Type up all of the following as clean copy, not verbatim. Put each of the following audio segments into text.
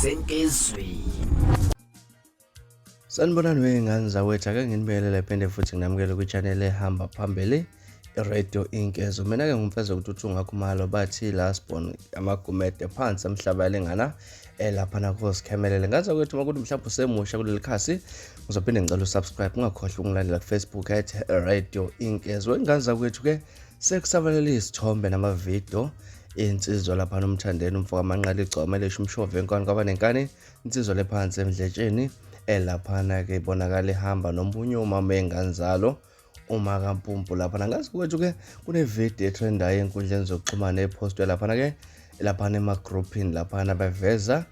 Senkizweni. Sanibonani wey'ngane zakwethu, ake nginibingelele phinde futhi nginamukele kwi-channel ehamba phambili i-Radio Inkezo. Mina-ke ngumfeze ukuthi uthi ungakhumalo bathi last born amagumede phansi emhlaba yalingana lapha nakho sikhemelele. Ngane zakwethu uma kuthi mhlawumbe usemusha kuleli khasi ngizophinde ngicela usubscribe, ungakhohlwa ukungilandela ku-Facebook at Radio Inkezo. Wey'ngane zakwethu-ke sekusabalele izithombe namavidiyo insizwa laphana umthandeni umfo kamanqala igcoma elisho umshovi enkani kwaba nenkani insizwa lephansi emdletsheni elaphana-ke ibonakala ihamba nomunye umama enganzalo uma kampumpu laphana. Ngazi kwethu-ke kunevidiyo etrendayo ey'nkundleni zokuxhumana ephostwe laphana-ke laphana emagruphini laphana beveza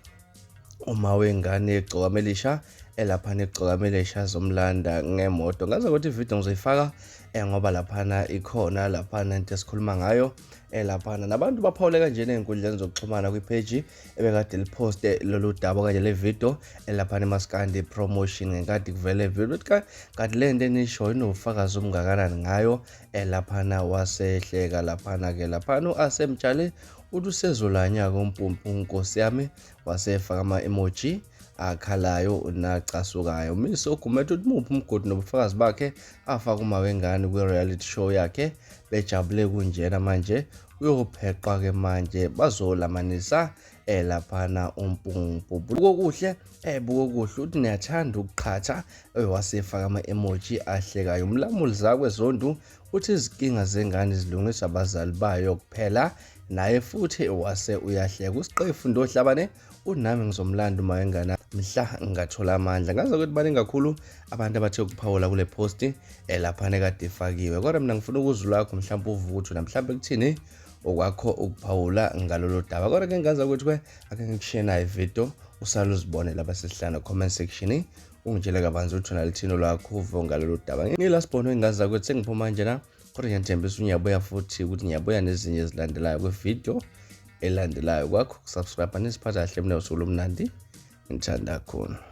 uma wengane egcokama elisha elaphana egcokama elisha zomlanda ngemoto. Ngazi ukuthi ividiyo ngizoyifaka ngoba laphana ikhona laphana into esikhuluma ngayo laphana nabantu baphawule kanjena ey'nkundleni zokuxhumana kwipheji ebekade liphoste lolu daba okanye le video elaphana emaskandi promotion ngenkathi kuvele video ukuthi kanti le nto enishoyo inobufakazi obungakanani ngayo elaphana wasehleka laphana-ke laphana u-asemtshale uthi usezolanya-ke umpumpu nkosi yami wasefaka ama-emoji akhalayo nacasukayo. Umiso Gumede uthi muphi umgodi nobufakazi bakhe afaka uma wengane kwi-reality show yakhe bejabule kunjena manje uyopheqwa-ke manje bazolamanisa elaphana umpumpu bukokuhle bukokuhle uthi niyathanda ukuqhatha wasefaka ama-emoji ahlekayo. Umlamuli Zakwe Zondu uthi izinkinga zengane zilungiswa abazali bayo kuphela naye futhi wase uyahleka. Usiqefu Ndohlabane unami ngizomlanda uma wengane mhla ngingathola amandla. Ngazi ukuthi baningi kakhulu abantu abathe ukuphawula kule posti elaphana ekade ifakiwe, kodwa mina ngifuna ukuzwa lwakho mhlawumbe uvuka ukuthi wena mhlawumbe kuthini okwakho ukuphawula ngalolu daba. Kodwa ke ngazi ukuthi ke ake ngikushiye nayo ividiyo usale uzibonela abasesihlanu comment section ungitshele kabanzi ukuthi wena lithini olwakho uvo ngalolu daba. Ngilasibhono engazi ukuthi sengiphuma njena, kodwa ngiyathembisa ngiyabuya futhi ukuthi ngiyabuya nezinye ezilandelayo kwividiyo elandelayo. Kwakho kusubscribe nisiphatha kahle mina usuku lomnandi ngithanda khona.